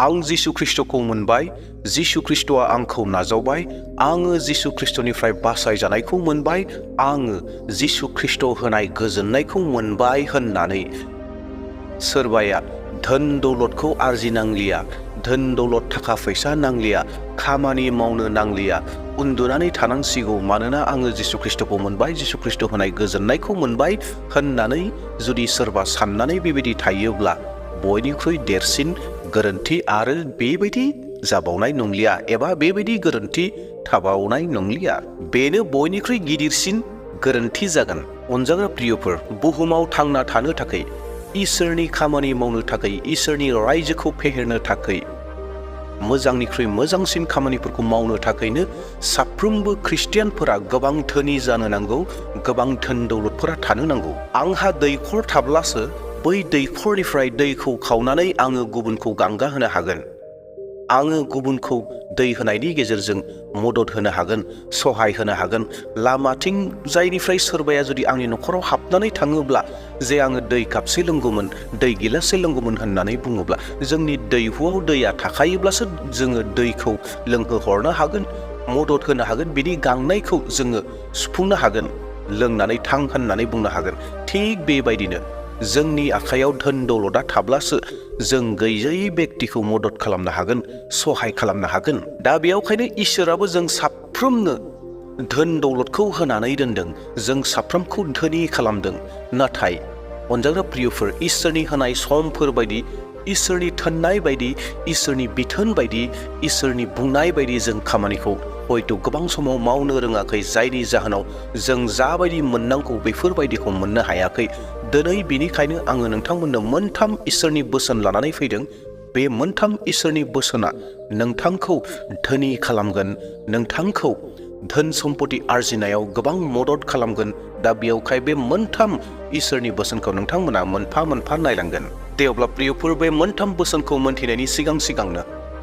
आं जिसु ख्रिस्टखौ मोनबाय, जिसु ख्रिस्टआ आंखौ नाजावबाय, आङो जिसु ख्रिस्टनिफ्राय बासायजानायखौ मोनबाय, आङो जिसु ख्रिस्ट होनाय गोजोननायखौ मोनबाय होननानै सोरबाया धोन दौलतखौ आरजिनांलिया, धोन दौलत थाखा फैसा नांलिया, खामानि मावनो नांलिया, उन्दुनानै थानांसिगौ मानोना आङो जिसु ख्रिस्टखौ मोनबाय, जिसु ख्रिस्ट होनाय गोजोननायखौ मोनबाय होननानै जुदि सोरबा साननानै बेबायदि थायोब्ला बयनिख्रुइ देरसिन गोरोन्थि आरो बेबायदि जाबावनाय नंलिया एबा बेबायदि गोरोन्थि थाबावनाय नंलिया। बेनो बयनिख्रुइ गिदिरसिन गोरोन्थि जागोन। अनजाग्रा प्रियफोर, बुहुमाव थांना थानो थाखाय, इसोरनि खामानि मावनो थाखाय, इसोरनि रायजोखौ फेहेरनो थाखाय, मोजांनिख्रुइ मोजांसिन खामानिफोरखौ मावनो थाखायनो साफ्रोमबो ख्रिस्टियानफोरा गोबां धोनि जानो नांगौ, गोबां धोन दौलतफोरा थानो नांगौ। आंहा दैखर थाब्लासो बै दैखरनिफ्राय दैखौ खावनानै आङो गुबुनखौ गांगा होनो हागोन। आङो गुबुनखौ दै होनायनि गेजेरजों मदद होनो हागोन, सहाय होनो हागोन। लामाथिं जायनिफ्राय सोरबाया जुदि आंनि न'खराव हाबनानै थाङोब्ला जे आङो दै कापसे लोंगौमोन, दै गिलाससे लोंगौमोन होननानै बुङोब्ला जोंनि दैहुआव दैया थाखायोब्लासो जोङो दैखौ लोंहोहरनो हागोन, मदद होनो हागोन, बिनि गांनायखौ जोङो सुफुंनो हागोन, लोंनानै थां होननानै बुंनो हागोन। थिग बेबायदिनो जोंनि आखायाव धोन दौलतआ थाब्लासो जों गैजायै बेक्तिखौ मदद खालामनो हागोन, सहाय खालामनो हागोन। दा बेयावखायनो इसोराबो जों साफ्रोमनो धोन दौलतखौ होनानै दोनदों, जों साफ्रोमखौ धोनि खालामदों। नाथाय अनजाग्रा प्रियफोर, इसोरनि होनाय समफोर बायदि, इसोरनि थोननाय बायदि, इसोरनि बिथोन बायदि, इसोरनि बुंनाय बायदि जों खामानिखौ हयथ' गोबां समाव मावनो रोङाखै, जायनि जाहोनाव जों जाबायदि मोननांगौ बेफोरबायदिखौ मोननो हायाखै। दिनै बेनिखायनो आङो नोंथांमोननो मोनथाम इसोरनि बोसोन लानानै फैदों। बे मोनथाम इसोरनि बोसोना नोंथांखौ धोनि खालामगोन, नोंथांखौ धोन सम्पति आरजिनायाव गोबां मदद खालामगोन। दा बेयावखाय बे मोनथाम इसोरनि बोसोनखौ नोंथांमोना मोनफा मोनफा नायलांगोन। दे अब्ला प्रियफोर, बे मोनथाम बोसोनखौ मोनथिनायनि सिगांनो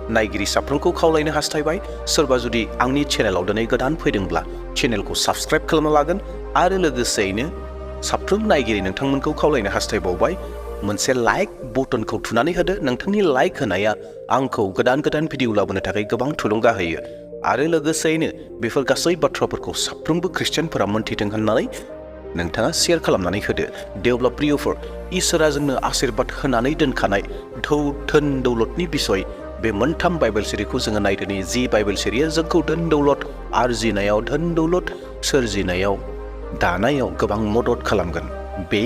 नायगिरि साफ्रोमखौ खावलायनो हास्थायबाय, सोरबा जुदि आंनि चेनेलाव दिनै गोदान फैदोंब्ला चेनेलखौ साबस्क्राइब खालामना लागोन आरो लोगोसेयैनो साफ्रोम नायगिरि नोंथांमोनखौ खावलायनो हास्थायबावबाय, मोनसे लाइक बटनखौ थुनानै होदो। नोंथांनि लाइक होनाया आंखौ गोदान भिडिअ लाबोनो थाखाय गोबां थुलुंगा होयो आरो लोगोसेयैनो बेफोर गासै बाथ्राफोरखौ साफ्रोमबो ख्रिस्टियानफोरा मोनथिथों होननानै नोंथाङा शेयार खालामनानै होदो। दे अब्ला प्रियफोर, इसोरा जोंनो आशीर्बाद होनानै दोनखानाय धोन दौलतनि बिसय बे मोनथाम बाइबेल सिरिखौ जोङो नायदोनि। जि बाइबेल सिरिया जोंखौ धोन दौलत आरजिनायाव, धोन दौलत सोरजिनायाव, दानायाव गोबां मदद खालामगोन। बे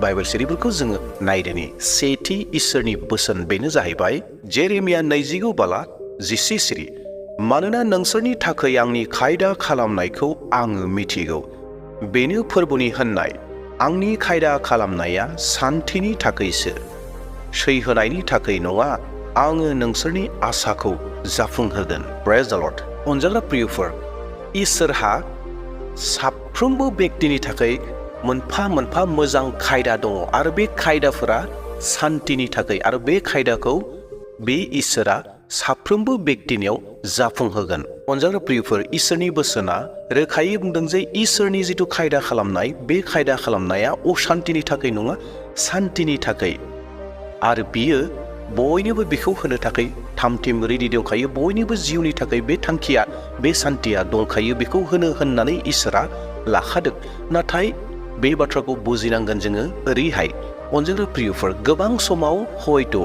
बाइबेल सिरिफोरखौ जोङो नायदोनि। सेथि इसोरनि बोसोन बेनो जाहैबाय जेरेमिया 29:11 सिरि। मानोना नोंसोरनि थाखाय आंनि खायदा खालामनायखौ आङो मिथिगौ, बेनो फोरबोनि होननाय। आंनि खायदा खालामनाया सान्थिनि थाखायसो, सैहोनायनि थाखाय नङा। आङो नोंसोरनि आसाखौ जाफुंहोगोन। प्रेज द लर्ड। अनजाग्रा प्रियफोर, इसोरहा साफ्रोमबो बेक्तिनि थाखाय मोनफा मोनफा मोजां खायदा दङ आरो बे खायदाफोरा सान्तिनि थाखाय, आरो बे खायदाखौ बे इसोरा साफ्रोमबो बेक्तिनियाव जाफुंहोगोन। अनजाग्रा प्रियफोर, इसोरनि बोसोना रोखायै बुंदों जे इसोरनि जिथु खायदा खालामनाय, बे खायदा खालामनाया असान्तिनि थाखाय नङा, सान्तिनि थाखाय। आरो बियो बयनोबो बेखौ होनो थाखाय थामथिम रेडि दंखायो। बयनिबो जिउनि थाखाय बे थांखिया, बे सान्तिया दंखायो, बेखौ होननानै इसोरा लाखादों। नाथाय बे बाथ्राखौ बुजिनांगोन जोङो ओरैहाय। अनजाग्रा प्रियफोर, गोबां समाव हयथ'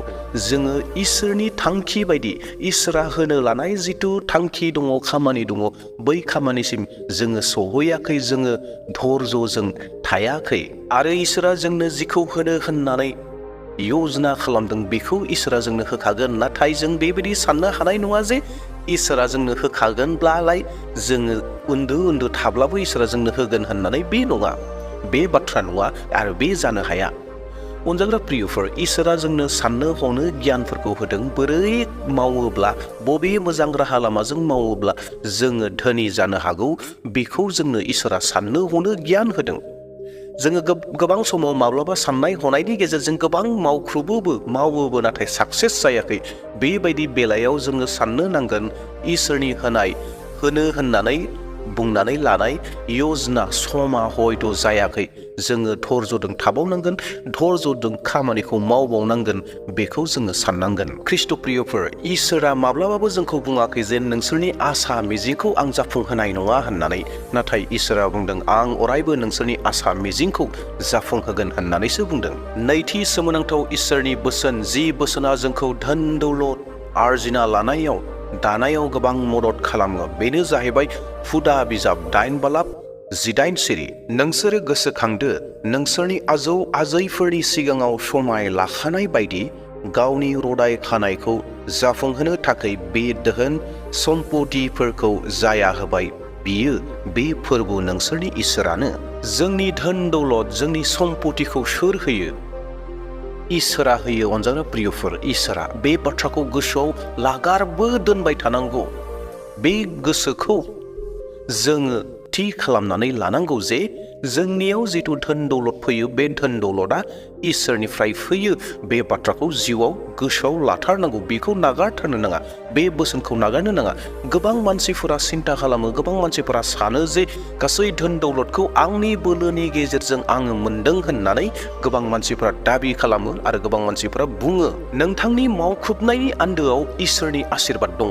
जोङो इसोरनि थांखि बायदि, इसोरा होनो लानाय जिथु थांखि दङ, खामानि दङ, बै खामानिसिम जोङो सहैयाखै, जोङो धैर्यजों थायाखै। आरो इसोरा जोंनो जिखौ होनो होननानै यजना खालामदों बेखौ इसोरा जोंनो होखागोन। नाथाय जों बेबायदि साननो हानाय नङा जे इसोरा जोंनो होखागोनब्लालाय जोङो उन्दु थाब्लाबो इसोरा जोंनो होगोन होननानै। बे नङा, बे बाथ्रा नङा आरो बे जानो हाया। अनजाग्रा प्रियफोर, इसोरा जोंनो साननो हनो गियानफोरखौ होदों। बोरै मावोब्ला, बबे मोजां राहा लामाजों मावोब्ला जोङो धोनि जानो हागौ, बेखौ जोंनो इसोरा साननो हनो गियान होदों। जोङो गोबां समाव माब्लाबा साननाय हनायनि गेजेरजों गोबां मावोबो नाथाय साक्सेस जायाखै। बेबायदि बेलायाव जोङो साननो नांगोन, इसोरनि होनो होननानै बुंनानै लानाय यजना समा हयथ' जायाखै। जोङो धर्जजों थाबावनांगोन, धर्जजों खामानिखौ मावबावनांगोन, बेखौ जोङो साननांगोन। ख्रिस्ट' प्रियफोर, इसोरा माब्लाबाबो जोंखौ बुङाखै जे नोंसोरनि आसा मिजिंखौ आं जाफुंहोनाय नङा होननानै। नाथाय इसोरा बुंदों आं अरायबो नोंसोरनि आसा मिजिंखौ जाफुंहोगोन होननानैसो बुंदों। नैथि सोमोनांथाव इसोरनि बोसोन, जि बोसोना जोंखौ धोन दौलत आरजिना लानायाव दानायाव गोबां मदद खालामो, बेनो जाहैबाय हुदा बिजाब 8:18 सिरि। नोंसोरो गोसोखांदो, नोंसोरनि आजौ आजैफोरनि सिगाङाव समाय लाखानाय बायदि गावनि रदाय खानायखौ जाफुंहोनो थाखाय बे दोहोन सम्पथिफोरखौ जाया होबाय। बियो बे फोरबो नोंसोरनि इसोरानो। जोंनि धोन दौलत, जोंनि सम्पथिखौ सोर होयो? इसोरा होयो अनजाग्रा प्रियफोर, इसोरा। बे बाथ्राखौ गोसोआव लागारबो दोनबाय थानांगौ। बे गोसोखौ जोङो थि खालामनानै लानांगौ जे जोंनियाव जिथु धोन दौलत फैयो, बे धोन दौलतआ इसोरनिफ्राय फैयो। बे बाथ्राखौ जिउआव गोसोआव लाथारनांगौ, बेखौ नागारथारनो नाङा, बे बोसोनखौ नागारनो नाङा। गोबां मानसिफोरा सिन्था खालामो, गोबां मानसिफोरा सानो जे गासै धोन दौलतखौ आंनि बोलोनि गेजेरजों आङो मोनदों होननानै गोबां मानसिफोरा दाबि खालामो आरो गोबां मानसिफोरा बुङो। नोंथांनि मावख्रुबनायनि आन्दोआव इसोरनि आशीर्बाद दङ।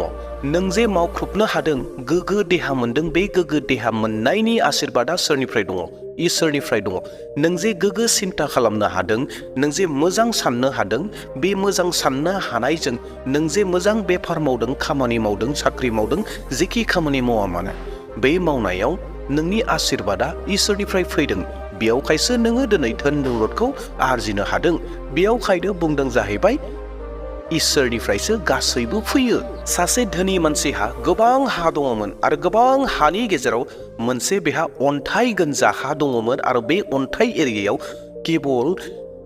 नों जे मावख्रुबनो हादों, गोग्गो देहा मोनदों, बे गोग्गो देहा मोननायनि आशीर्बादा सोरनिफ्राय दङ? इसोरनिफ्राय दङ। नों जे गोग्गो सिन्ता खालामनो हादों, नों जे मोजां साननो हादों, बे मोजां साननो हानायजों नों जे मोजां बेफार मावदों, खामानि मावदों, साख्रि मावदों, जेखि खामानि मावा मानो, बे मावनायाव नोंनि आशीर्बादा इसोरनिफ्राय फैदों। बेयावखायसो नोङो दिनै धोन दौलतखौ आरजिनो हादों। बेयावखायनो बुंदों जाहैबाय इसोरनिफ्रायसो गासैबो फैयो। सासे धोनि मानसिहा गोबां हा दङमोन आरो गोबां हानि गेजेराव मोनसे बेहा अन्थाइ गोनजा हा दङमोन आरो बे अन्थाइ एरियायाव केवल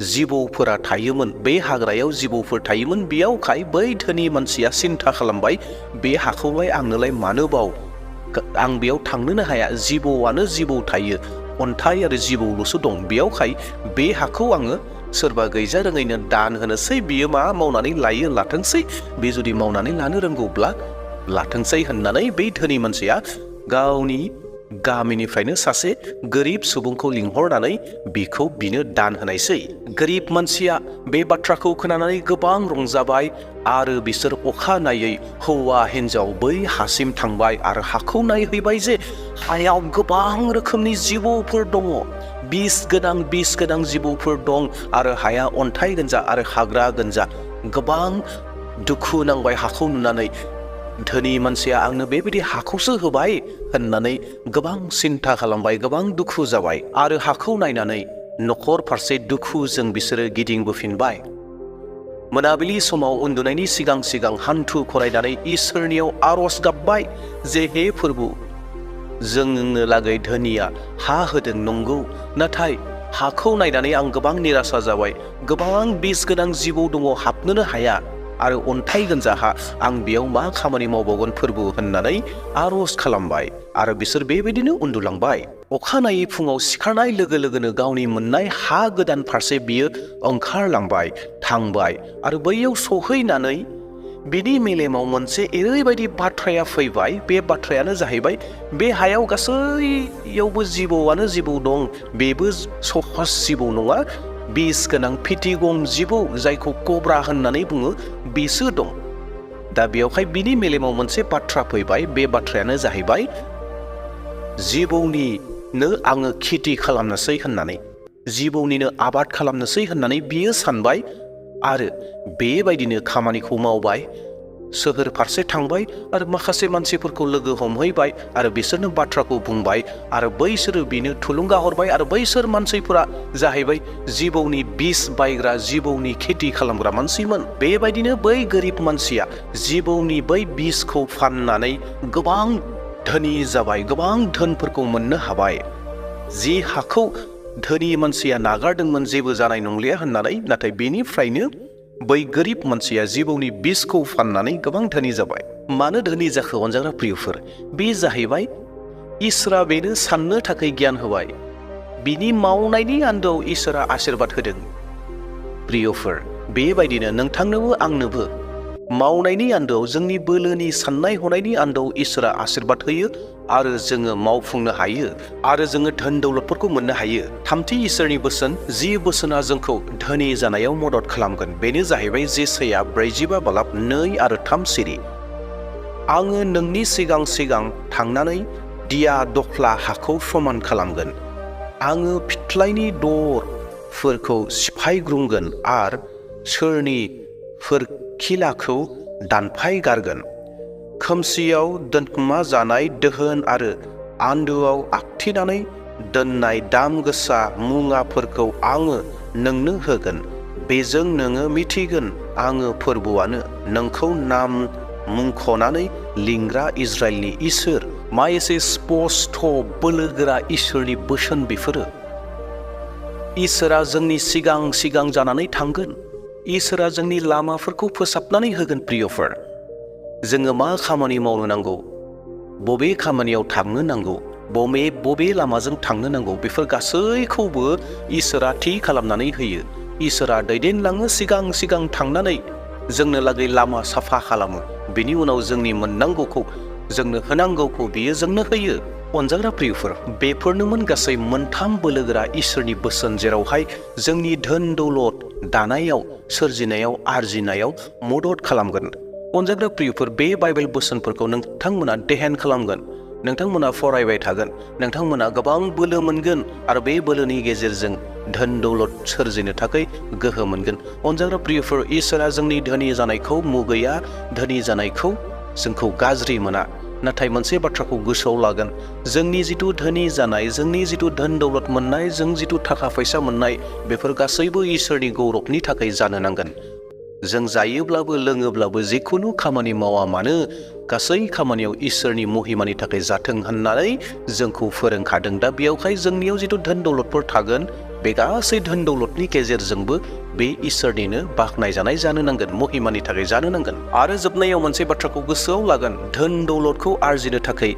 जिबौफोरा थायोमोन, बे हाग्रायाव जिबौफोर थायोमोन। बेयावखाय बै धोनि मानसिया सिन्था खालामबाय, बे हाखौलाय आंनोलाय मानो बाव, आं बेयाव थांनोनो हाया, जिबौआनो जिबौ थायो, अन्थाइ आरो जिबौल'सो दं। बेयावखाय बे हाखौ आङो सोरबा गैजा रोङैनो दान होनोसै, बियो मा मावनानै लायो लाथोंसै, बे जुदि मावनानै लानो रोंगौब्ला लाथोंसै होननानै बै धोनि मानसिया गावनि गामिनिफ्रायनो सासे गोरिब सुबुंखौ लिंहरनानै बिखौ बिनो दान होनायसै। गोरिब मानसिया बे बाथ्राखौ खोनानानै गोबां रंजाबाय आरो बिसोर अखानायै हौवा हिन्जाव बै हासिम थांबाय आरो हाखौ नायहैबाय जे हायाव गोबां रोखोमनि जिबौफोर दङ, बिस गोनां जिबौफोर दं आरो हाया अन्थाइ गोनजा आरो हाग्रा गोनजा। गोबां दुखु नांबाय हाखौ नुनानै। धोनि मानसिया आंनो बेबायदि हाखौसो होबाय होननानै गोबां सिन्था खालामबाय, गोबां दुखु जाबाय आरो हाखौ नायनानै न'खर फारसे दुखुजों बिसोरो गिदिंबोफिनबाय। मोनाबिलि समाव उन्दुनायनि सिगां हान्थु खरायनानै इसोरनियाव आरज गाबबाय जे हे फोरबु, जोंनो लागै धोनिया हा होदों नंगौ, नाथाय हाखौ नायनानै आं गोबां निरासा जाबाय। गोबां बिस गोनां जिबौ दङ, हाबनोनो हाया आरो अन्थाइ गोनजा हा, आं बेयाव मा खामानि मावबावगोन फोरबु होननानै आरज खालामबाय आरो बिसोर बेबायदिनो उन्दुलांबाय। अखानायै फुङाव सिखारनाय लोगो लोगोनो गावनि मोननाय हा गोदान फारसे बियो ओंखारलांबाय, थांबाय आरो बैयाव सहैनानै बिनि मेलेमाव मोनसे ओरैबायदि बाथ्राया फैबाय। बे बाथ्रायानो जाहैबाय, बे हायाव गासैयावबो जिबौआनो जिबौ दं, बेबो सहस जिबौ नङा, बिस गोनां फिथिगम जिबौ जायखौ कब्रा होननानै बुङो, बेसो दं। दा बेयावहाय बिनि मेलेमाव मोनसे बाथ्रा फैबाय। बे बाथ्रायानो जाहैबाय जिबौनिनो आङो खेथि खालामनोसै होननानै, जिबौनिनो आबाद खालामनोसै होननानै बियो सानबाय आरो बेबायदिनो खामानिखौ मावबाय। सोहोर फारसे थांबाय आरो माखासे मानसिफोरखौ लोगो हमहैबाय आरो बिसोरनो बाथ्राखौ बुंबाय आरो बैसोरो बिनो थुलुंगा हरबाय आरो बैसोर मानसिफोरा जाहैबाय जिबौनि बिस बायग्रा, जिबौनि खेथि खालामग्रा मानसिमोन। बेबायदिनो बै गोरिब मानसिया जिबौनि बै बिसखौ फाननानै गोबां धोनि जाबाय, गोबां धोनफोरखौ मोननो हाबाय। जि हाखौ धोनि मानसिया नागारदोंमोन जेबो जानाय नंलिया होननानै, नाथाय बेनिफ्रायनो बै गोरिब मानसिया जिबौनि बिसखौ फाननानै गोबां धोनि जाबाय। मानो धोनि जाखो अनजाग्रा प्रियफोर? बे जाहैबाय इसोरा बेनो साननो थाखाय गियान होबाय, बिनि मावनायनि आन्दोआव इसोरा आशीर्बाद होदों। प्रियफोर, बेबायदिनो नोंथांनोबो आंनोबो मावनायनि आन्दोआव जोंनि बोलोनि साननाय हनायनि आन्दोआव इसोरा आशीर्बाद होयो आरो जोङो मावफुंनो हायो आरो जोङो धोन दौलतफोरखौ मोननो हायो। थामथि इसोरनि बोसोन, जि बोसोना जोंखौ धोनि जानायाव मदद खालामगोन, बेनो जाहैबाय जेसाया 45:2 आरो 3 सिरि। आङो नोंनि सिगां सिगां थांनानै दिया दख्ला हाखौ समान खालामगोन। आङो फिथ्लायनि दरफोरखौ सिफायग्रुंगोन आरो सोरनि फोरखिलाखौ दानफाय गारगोन। खोमसियाव दोनखोमा जानाय दोहोन आरो आन्दोआव आखथिनानै दोननाय दाम गोसा मुवाफोरखौ आङो नोंनो होगोन। बेजों नोङो मिथिगोन आङो फोरबोआनो नोंखौ नाम मुंख'नानै लिंग्रा इजराइलनि इसोर। मा एसे स्पष्ट बोलोगोरा इसोरनि बोसोन बेफोरो। इसोरा जोंनि सिगां सिगां जानानै थांगोन। इसोरा जोंनि लामाफोरखौ फोसाबनानै होगोन। प्रियफोर, जोङो मा खामानि मावनो नांगौ, बबे खामानियाव थांनो नांगौ, बबे लामाजों थांनो नांगौ, बेफोर गासैखौबो इसोरा थि खालामनानै होयो। इसोरा दैदेनलाङो, सिगां सिगां थांनानै जोंनो लागै लामा साफा खालामो। बेनि उनाव जोंनि मोननांगौखौ, जोंनो होनांगौखौ बियो जोंनो होयो। अनजाग्रा प्रियफोर, बेफोरनोमोन गासै मोनथाम बोलोगोरा इसोरनि बोसोन, जेरावहाय जोंनि धोन दौलत दानायाव, सोरजिनायाव, आरजिनायाव मदद खालामगोन। अनजाग्रा प्रियफोर, बे बाइबेल बोसोनफोरखौ नोंथांमोना देहेन खालामगोन, नोंथांमोना फरायबाय थागोन, नोंथांमोना गोबां बोलो मोनगोन आरो बे बोलोनि गेजेरजों धोन दौलत सोरजिनो थाखाय गोहो मोनगोन। अनजाग्रा प्रियफोर, इसोरा जोंनि धोनि जानायखौ मुगैया, धोनि जानायखौ जोंखौ गाज्रि मोना। नाथाय मोनसे बाथ्राखौ गोसोआव लागोन, जोंनि जिथु धोनि जानाय, जोंनि जिथु धोन दौलत मोननाय, जों जिथु थाखा फैसा मोननाय, बेफोर गासैबो इसोरनि गौरबनि थाखाय जानो नांगोन। जों जायोब्लाबो लोङोब्लाबो जिखुनु खामानि मावा मानो, गासै खामानियाव इसोरनि महिमानि थाखाय जाथों होननानै जोंखौ फोरोंखादों। दा बेयावहाय जोंनियाव जिथु धोन दौलतफोर थागोन, बे गासै धोन दौलतनि गेजेरजोंबो बे इसोरनिनो बाख्नायजानाय जानो नांगोन, महिमानि थाखाय जानो नांगोन। आरो जोबनायाव मोनसे बाथ्राखौ गोसोआव लागोन, धोन दौलतखौ आरजिनो थाखाय,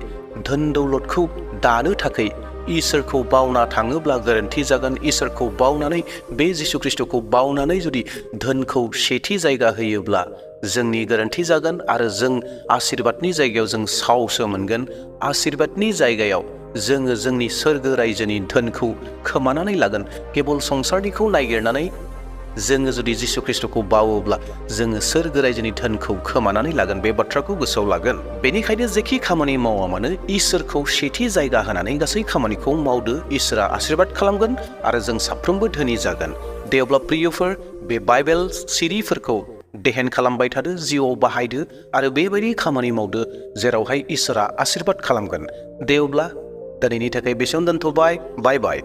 धोन दौलतखौ दानो थाखाय इसोरखौ बावना थाङोब्ला गोरोन्थि जागोन। इसोरखौ बावनानै, बे जिसु ख्रिस्टखौ बावनानै जुदि धोनखौ सेथि जायगा होयोब्ला जोंनि गोरोन्थि जागोन आरो जों आशीर्बादनि जायगायाव जों सावसो मोनगोन। आशीर्बादनि जायगायाव जोङो जोंनि सोरगो रायजोनि धोनखौ खोमानानै लागोन। केबल संसारनिखौ नागिरनानै जोङो जुदि जिसु ख्रिस्टखौ बावोब्ला जोङो सोरगो रायजोनि धोनखौ खोमानानै लागोन। बे बाथ्राखौ गोसोआव लागोन। बेनिखायनो जेखि खामानि मावा मानो इसोरखौ सेथि जायगा होनानै गासै खामानिखौ मावदो। इसोरा आशीर्बाद खालामगोन आरो जों साफ्रोमबो धोनि जागोन। दे अब्ला प्रियफोर, बे बाइबेल सिरिफोरखौ देहेन खालामबाय थादो, जिउआव बाहायदो आरो बेबायदि खामानि मावदो जेरावहाय इसोरा आशीर्बाद खालामगोन। दे अब्ला दिनैनि थाखाय बेसेयावनो दोनथ'बाय। बाय बाय।